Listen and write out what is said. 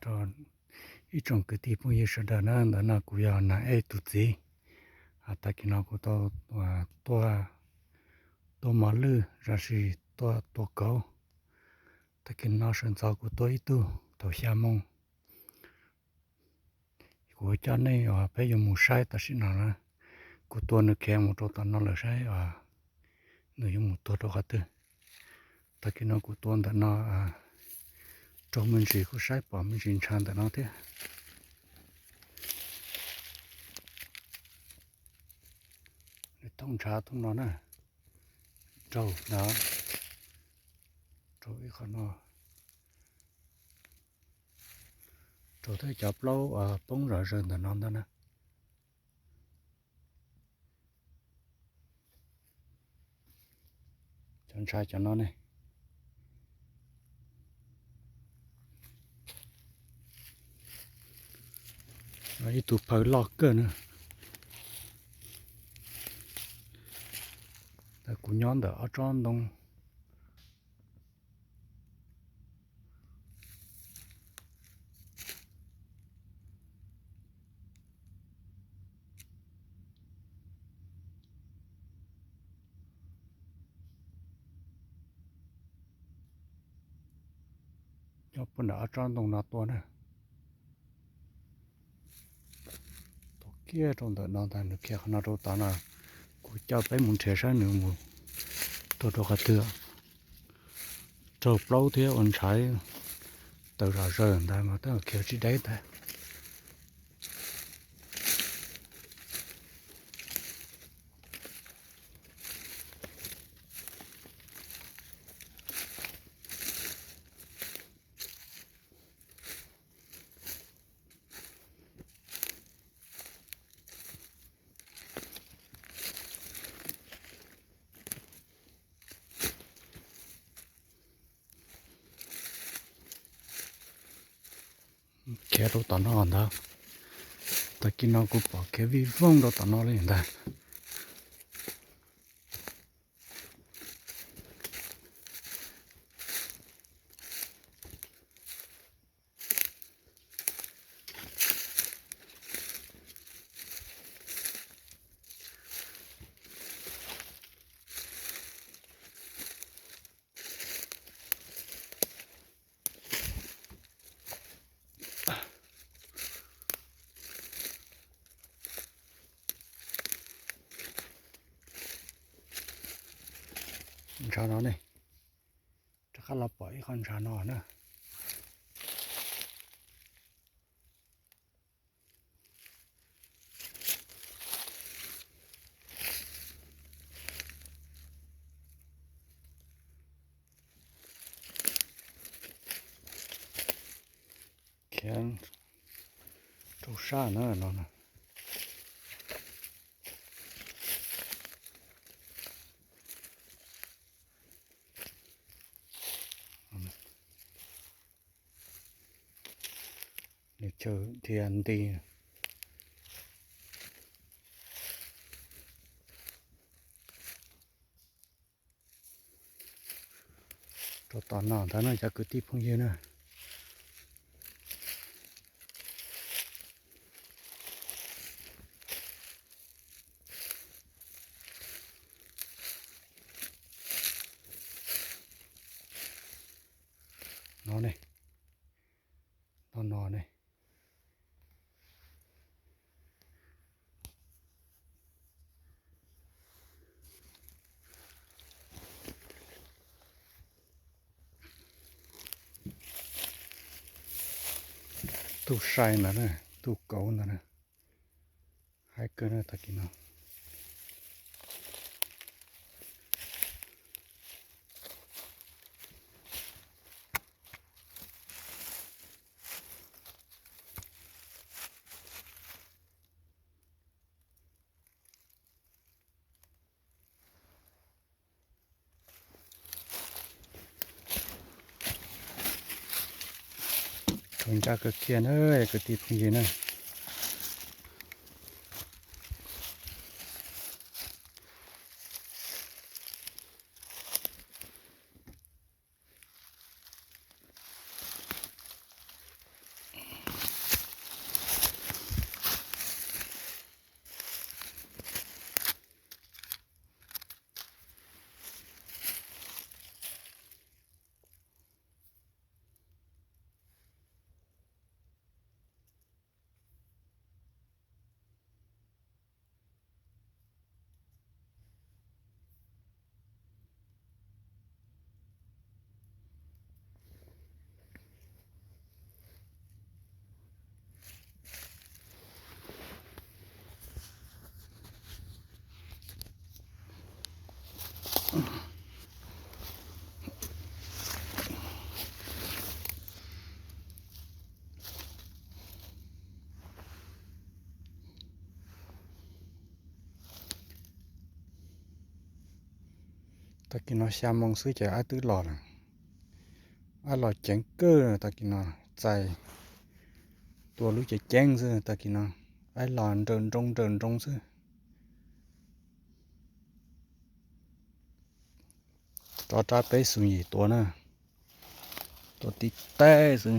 Ib tsoom kwv tij phooj ywg sawv daws na, ntawm no kuv yog Nas Ej tus txiv. Tag kis no kuv tau tuaj tua mos lwj los sis tuaj tua kauv. Tag kis no sawv ntxov kuv tua ib tug thaum xya moo. Kuv coj nej uas peb yuav mus saib tam sim no na. Kuv tua nws khiav mus rau tom no lawm saib nws yuav mus tuag rau qhov twg. Tag kis no kuv tua ntawm no raug me ntsis kuj saib pom me ntsis ntshav ntawm no thiab. Nws thooj ntshav thooj no na, raug ntawd, raug ib qho no, raug thiab cov plaub poob zom zaws ntawm no ntag na. Cov ntshav cov no ne, ib tug phaw loj kawg na. Kuv nyob ntawm ob tsob ntoo. Nyob puag nram ob tsob ntoo no tuaj na. Tuaj kiag rau ntawm no ntag, nws khiav qhov no rau tod no. Kuv coj peb mus nrhiav saib nws mus tuaj rau qhov twg. Raug plaub thiab ua ntshav tawm zom zaws ntawd mas twb khiav tsis deb ntag. Khiav rau tom no ntag. Tag kis no kuv pom khiav vij voog rau tom no li ntag. Ntshav no ne, rov qab los pom ib qho ntshav no na. Khiav rau sab no no. Nws chaw dhia nti. Rau tom no ntag no cov kwv tij phooj ywg na. No ne, no no ne. Tug sai ntawd na, tug kauv ntawd na, haib kawg na tag kis no. Tau ncaj kawg kiag na kwv tij phooj ywg na. Tag kis no xya moo xwb ces aib twb los lawm. Aib los ceev kawg tag kis no, txais tua lub cev ceeb xwb tag kis no. Aib los nrawm nroo nrawm nroo xwb. Rov rab peb xus yim tua na, tua tib teg xwb.